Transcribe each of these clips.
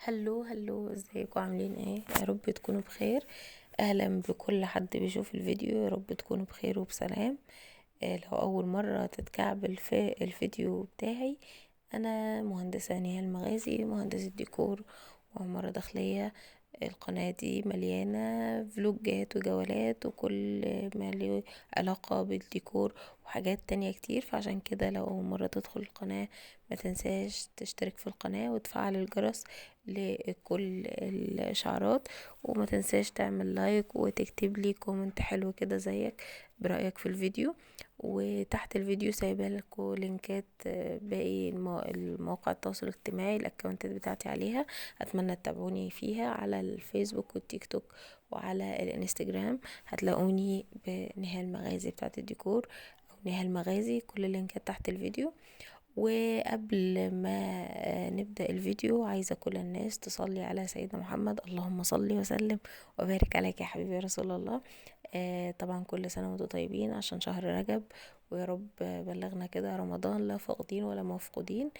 Hello hello، ازيكم؟ عاملين ايه؟ يا رب تكونوا بخير. اهلا بكل حد بيشوف الفيديو، يا رب تكونوا بخير وبسلام. لو اول مرة تتكعبل في الفيديو بتاعي، انا مهندسة نهال مغازي، مهندسة ديكور وعمارة داخلية. القناة دي مليانة فلوجات وجولات وكل ما له علاقة بالديكور وحاجات تانية كتير، فعشان كده لو أول مرة تدخل القناة ما تنساش تشترك في القناة وتفعل الجرس لكل الإشعارات، وما تنساش تعمل like وتكتب لي comment حلو كده زيك برأيك في الفيديو. وتحت الفيديو سايبه لكم لينكات باقي المواقع التواصل الاجتماعي، الاكونتات بتاعتي عليها، اتمنى تتابعوني فيها على الفيسبوك والتيك توك وعلى الانستجرام. هتلاقوني بنهال مغازي بتاعت الديكور او نهال مغازي، كل اللينكات تحت الفيديو. وقبل ما نبدأ الفيديو عايزة كل الناس تصلي على سيدنا محمد، اللهم صل وسلم وبارك عليك يا حبيبي يا رسول الله. طبعا كل سنة وانتم طيبين عشان شهر رجب، ويا رب بلغنا كده رمضان لا فاقدين ولا مفقودين.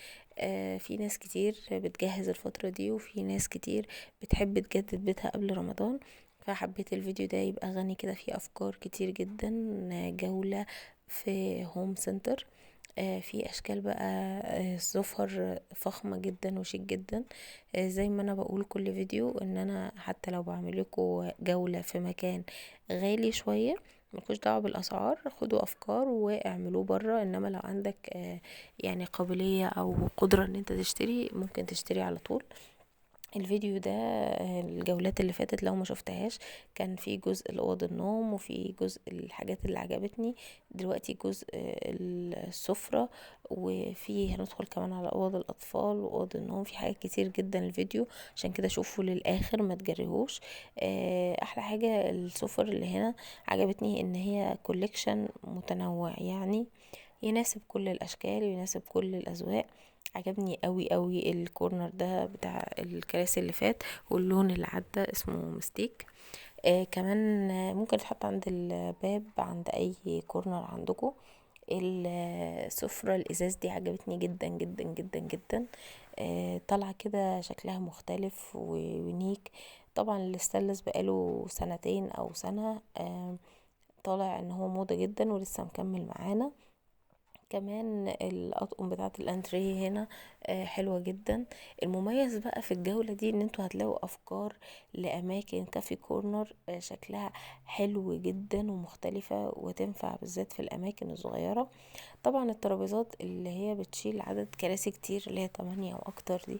في ناس كتير بتجهز الفترة دي، وفي ناس كتير بتحب تجدد بيتها قبل رمضان، فحبيت الفيديو ده يبقى غني كده فيه أفكار كتير جدا. جولة في هوم سنتر، في أشكال بقى، سفر فخمة جدا وشيك جدا. زي ما أنا بقول كل فيديو إن أنا حتى لو بعمل لكم جولة في مكان غالي شوية ملكوش دعوة بالأسعار، خدوا أفكار واعملوه برا، إنما لو عندك قابلية أو قدرة إن أنت تشتري ممكن تشتري على طول. الفيديو ده، الجولات اللي فاتت لو ما شفتهاش كان في جزء الأوض النوم وفي جزء الحاجات اللي عجبتني، دلوقتي جزء السفرة، وفي هندخل كمان على أوض الأطفال وأوض النوم، في حاجات كتير جدا الفيديو، عشان كده شوفوا للآخر ما تجريهوش. أحلى حاجة السفر اللي هنا عجبتني إن هي collection متنوع، يناسب كل الأشكال ويناسب كل الأذواق. عجبني قوي قوي ال corner ده بتاع الكراسي اللي فات، واللون اللي عدى اسمه مستيك. كمان ممكن تحط عند الباب عند اي corner عندكم. السفرة الازاز دي عجبتني جدا جدا جدا جدا، طالعة كده شكلها مختلف و unique. طبعا الستانلس بقاله سنتين او سنة، طالع ان هو موضة جدا ولسه مكمل معانا. كمان الاطقم بتاعه الانتريه هنا، حلوه جدا. المميز بقى في الجوله دي ان انتوا هتلاقوا افكار لاماكن coffee corner، شكلها حلو جدا ومختلفه وتنفع بالذات في الاماكن الصغيره. طبعا الترابيزات اللي هي بتشيل عدد كراسي كتير اللي هي 8 او اكتر دي،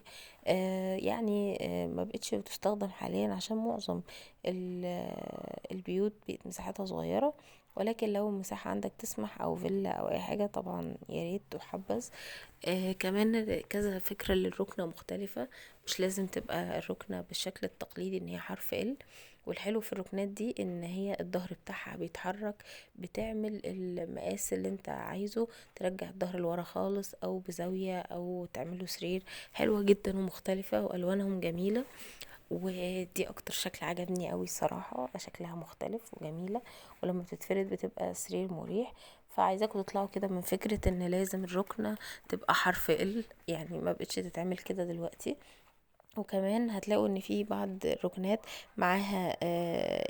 ما بقتش بتستخدم حاليا عشان معظم البيوت بقت مساحتها صغيره، ولكن لو المساحة عندك تسمح او فيلا او اي حاجة طبعا يا ريت تحبذ. كمان كذا فكرة للركنة مختلفة، مش لازم تبقى الركنة بالشكل التقليدي ان هي حرف ال. والحلو في الركنات دي ان هي الظهر بتاعها بيتحرك، بتعمل المقاس اللي انت عايزه، ترجع الظهر لورا خالص او بزاوية او تعمله سرير. حلوة جدا ومختلفة والوانهم جميلة، ودي اكتر شكل عجبني قوي الصراحة، شكلها مختلف وجميلة، ولما بتتفرد بتبقى سرير مريح. فعايزاكم تطلعوا كده من فكرة ان لازم الركنة تبقى حرف ال، ما بقتش تتعمل كده دلوقتي. وكمان هتلاقوا ان في بعض الركنات معاها،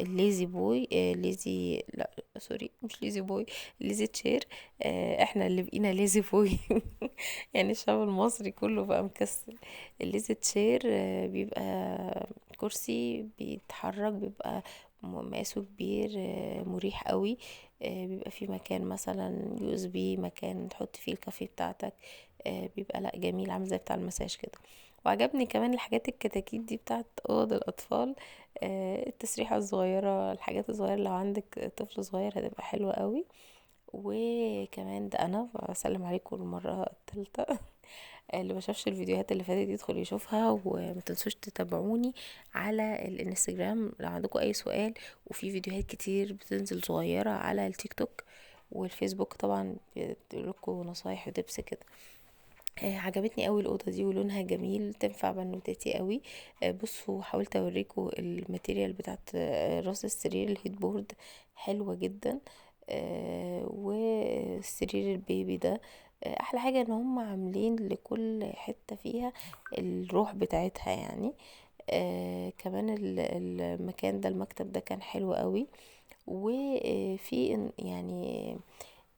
ال La-Z-Boy، lazy، لا sorry مش lazy boy، lazy chair. احنا اللي بقينا lazy boy الشعب المصري كله بقى مكسل. ال lazy chair، بيبقى كرسي بيتحرك، بيبقى مقاسه كبير، مريح قوي، بيبقى في مكان مثلا USB، مكان تحط فيه الكافيه بتاعتك، بيبقى جميل، عامل زي بتاع المساج كده. وعجبني كمان الحاجات الكتاكيت دي بتاعت اوض الاطفال، التسريحه الصغيره، الحاجات الصغيره لو عندك طفل صغير هتبقى حلوه قوي. وكمان ده انا بسلم عليكم المره الثالثه، اللي ما شافش الفيديوهات اللي فاتت يدخل يشوفها، وما تنسوش تتابعوني على الانستجرام لو عندكم اي سؤال، وفي فيديوهات كتير بتنزل صغيره على التيك توك والفيسبوك، طبعا بيديلكوا نصايح وتبس كده. عجبتني قوي الاوضه دي ولونها جميل، تنفع بنوتاتي قوي. حاولت اوريكم ال material بتاعت، راس السرير ال headboard حلوه جدا، والسرير ال baby ده، احلى حاجة ان هم عاملين لكل حتة فيها الروح بتاعتها يعني. كمان المكان ده، المكتب ده كان حلو قوي، وفي يعني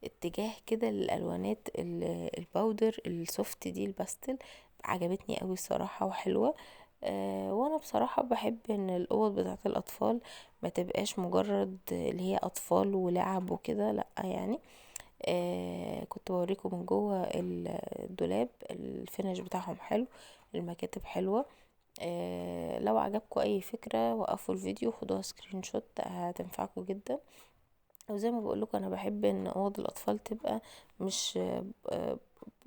اتجاه كده للالوانات ال powder ال soft دي، الباستل، عجبتني قوي الصراحة وحلوة. وانا بصراحة بحب ان الاوض بتاعة الاطفال ما تبقاش مجرد اللي هي اطفال ولعب وكده، لا يعني. كنت بوريكم من جوه الدولاب، ال finish بتاعهم حلو، المكاتب حلوة. لو عجبكم اي فكرة وقفوا الفيديو خدوها screenshot، هتنفعكم جدا. وزي ما بقولكم انا بحب ان اوض الاطفال تبقى مش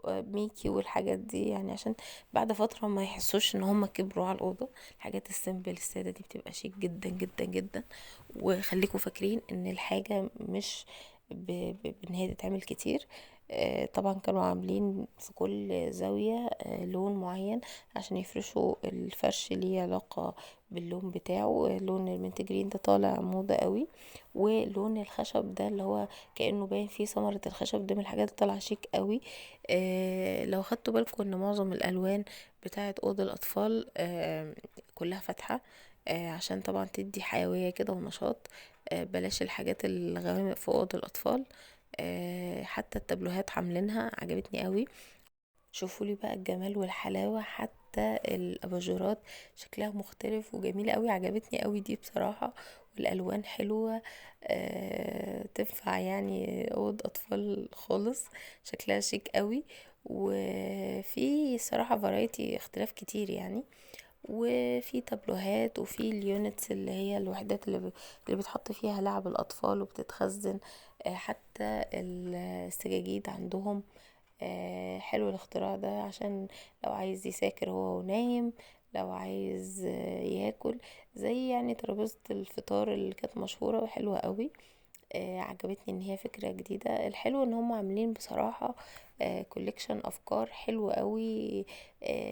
ميكي والحاجات دي، يعني عشان بعد فترة ما يحسوش ان هم كبروا على الاوضة. الحاجات ال simple السادة دي بتبقى شيك جدا جدا جدا. وخليكم فاكرين ان الحاجة مش بان هي تتعمل كتير. طبعا كانوا عاملين في كل زاوية لون معين عشان يفرشوا الفرش ليه علاقة باللون بتاعه. لون ال mint green ده طالع موضة قوي، ولون الخشب ده اللي هو كأنه باين فيه ثمرة الخشب ده من الحاجات اللي طالعة شيك قوي. لو خدتوا بالكم ان معظم الالوان بتاعة اوض الاطفال كلها فاتحة، عشان طبعا تدي حيوية كده ونشاط. بلاش الحاجات الغوامق في اوض الاطفال. حتى التابلوهات عاملينها عجبتني قوي. شوفوا لي بقى الجمال والحلاوة، حتى الاباجورات شكلها مختلف وجميلة قوي، عجبتني قوي دي بصراحة، والالوان حلوة، تنفع يعني اوض اطفال خالص، شكلها شيك قوي. وفي صراحة variety اختلاف كتير يعني، وفي تابلوهات، وفي ال units اللي هي الوحدات اللي بتحط فيها لعب الاطفال وبتتخزن. حتى السجاجيد عندهم، حلو الاختراع ده عشان لو عايز يذاكر هو ونايم، لو عايز ياكل، زي يعني ترابيزة الفطار اللي كانت مشهورة وحلوة قوي. عجبتني ان هي فكرة جديدة. الحلو ان هم عاملين بصراحة collection افكار حلوة قوي،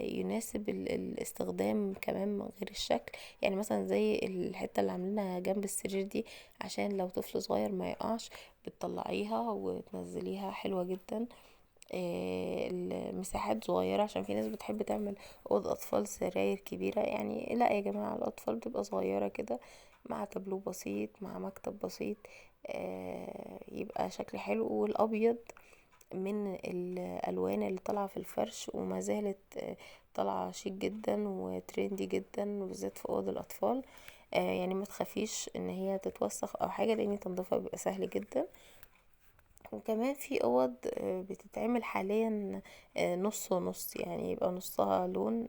يناسب الاستخدام كمان من غير الشكل. يعني مثلا زي الحتة اللي عاملينها جنب السرير دي عشان لو طفل صغير ما يقعش، بتطلعيها وتنزليها، حلوة جدا. المساحات صغيرة عشان في ناس بتحب تعمل اوض اطفال سراير كبيرة، يعني لا يا جماعة الاطفال بتبقى صغيرة كده مع تابلو بسيط مع مكتب بسيط، يبقى شكل حلو. والابيض من الالوان اللي طالعة في الفرش وما زالت، طالعة شيك جدا وترندي جدا، وبالذات في اوض الاطفال. يعني ما تخافيش ان هي تتوسخ او حاجة لان تنظيفها بيبقى سهل جدا. وكمان في اوض، بتتعمل حاليا، نص ونص، يعني يبقى نصها لون،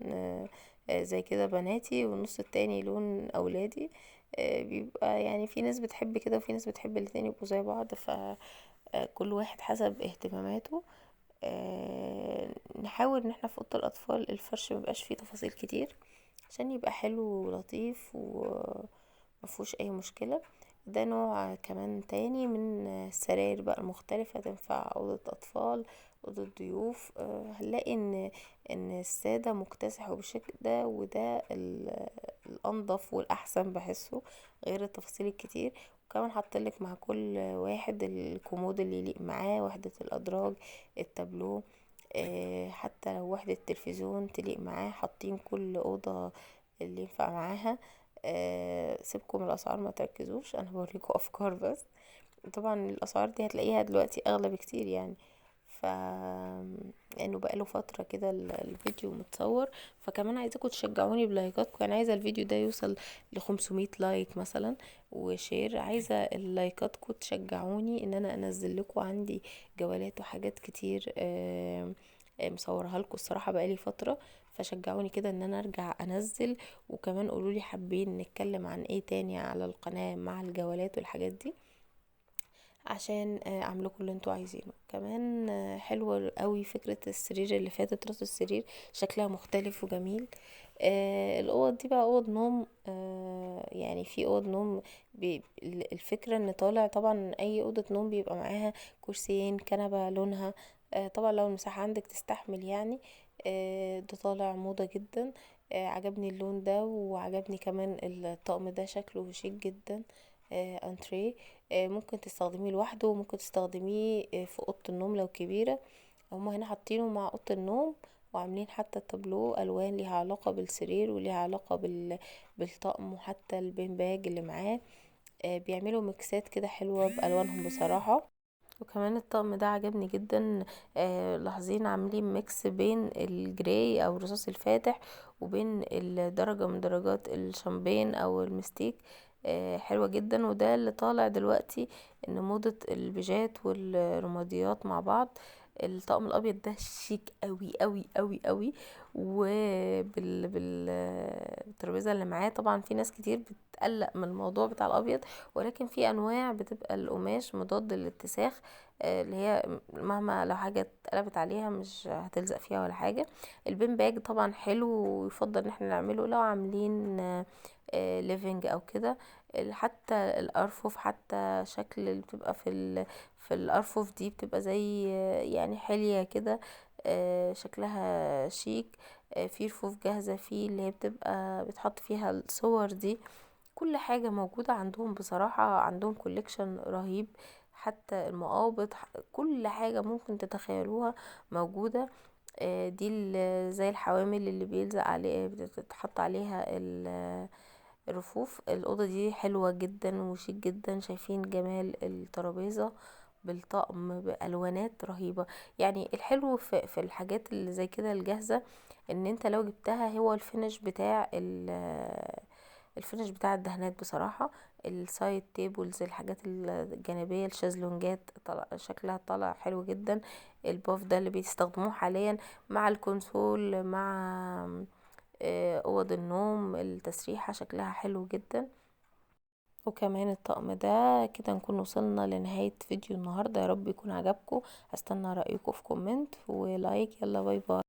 زي كده بناتي والنص التاني لون اولادي. بيبقى يعني في ناس بتحب كده وفي ناس بتحب الاتنين يبقوا زي بعض، كل واحد حسب اهتماماته. نحاول ان احنا في اوضه الاطفال الفرش ميبقاش فيه تفاصيل كتير عشان يبقى حلو ولطيف ومفهوش اي مشكله. ده نوع كمان تاني من السراير بقى المختلفة، تنفع أوضة أطفال، أوضة ضيوف. هنلاقي إن السادة مكتسح بالشكل ده، وده الأنظف والأحسن بحسه غير التفاصيل الكتير. وكمان حاطلك مع كل واحد الكومود اللي يليق معاه، وحدة الأدراج، التابلو، حتى لو وحدة تلفزيون تليق معاه، حاطين كل أوضة اللي ينفع معاها. سيبكم الأسعار ما تركزوش، أنا بوريكم أفكار بس. طبعا الأسعار دي هتلاقيها دلوقتي أغلى بكتير يعني، لأنه بقاله فترة كده الفيديو متصور. فكمان عايزاكم تشجعوني بلايكاتكم، يعني عايزة الفيديو ده يوصل لخمسمية like مثلا و share، عايزة اللايكاتكم تشجعوني ان انا انزل لكم، عندي جولات وحاجات كتير، مصورها لكم الصراحة بقالي فترة، فشجعوني كده ان انا ارجع انزل. وكمان قولوا لي حابين نتكلم عن ايه تاني على القناة مع الجولات والحاجات دي عشان اعمل لكم اللي انتوا عايزينه. كمان، حلوة قوي فكرة السرير اللي فاتت، راس السرير شكلها مختلف وجميل. الاوض دي بقى اوض نوم، يعني في اوض نوم الفكرة ان طالع طبعا اي اوضة نوم بيبقى معاها كرسيين، كنبة لونها، طبعا لو المساحة عندك تستحمل يعني. ده طالع موضة جدا، عجبني اللون ده، وعجبني كمان الطقم ده شكله شيك جدا. انتريه، ممكن تستخدميه لوحده وممكن تستخدميه، في اوضه النوم لو كبيره. هما هنا حاطينه مع اوضه النوم، وعاملين حتى التابلو الوان ليها علاقه بالسرير وليها علاقه بالطقم، وحتى ال bean bag اللي معاه. بيعملوا ميكسات كده حلوه بالوانهم بصراحه. وكمان الطقم ده عجبني جدا. لاحظين عاملين mix بين ال gray او الرصاص الفاتح وبين الدرجة من درجات الشامبين او المستيك. حلوة جدا. وده اللي طالع دلوقتي، ان موضة البيجات والرماديات مع بعض. الطقم الابيض ده شيك قوي قوي قوي قوي، وبالترابيزة اللي معاه. طبعا في ناس كتير بتقلق من الموضوع بتاع الابيض، ولكن في انواع بتبقى القماش مضاد للاتساخ، اللي هي مهما لو حاجة اتقلبت عليها مش هتلزق فيها ولا حاجة. ال bean bag طبعا حلو، ويفضل ان احنا نعمله لو عاملين living او كده. حتى الارفف، حتى شكل اللي بتبقى في الارفف دي بتبقى زي حلية كده، شكلها شيك. في رفوف جاهزة، في اللي هي بتبقى بتحط فيها الصور دي. كل حاجة موجودة عندهم بصراحة، عندهم collection رهيب، حتى المقابض، كل حاجة ممكن تتخيلوها موجودة. دي زي الحوامل اللي بيلزق عليه، بتتحط عليها الرفوف. الأوضة دي حلوة جدا وشيك جدا. شايفين جمال الترابيزة بالطقم بألوانات رهيبة. الحلو في الحاجات اللي زي كده الجاهزة، ان انت لو جبتها هو ال finish بتاع الدهانات بصراحة. ال side tables، الحاجات الجانبية، الشازلونجات شكلها طالع حلو جدا. الباف ده اللي بيستخدموه حاليا مع ال console، مع اوض النوم، التسريحة شكلها حلو جدا. وكمان الطقم ده. كده نكون وصلنا لنهاية فيديو النهاردة، يا رب يكون عجبكم. هستنى رأيكم في comment و like. يلا bye bye.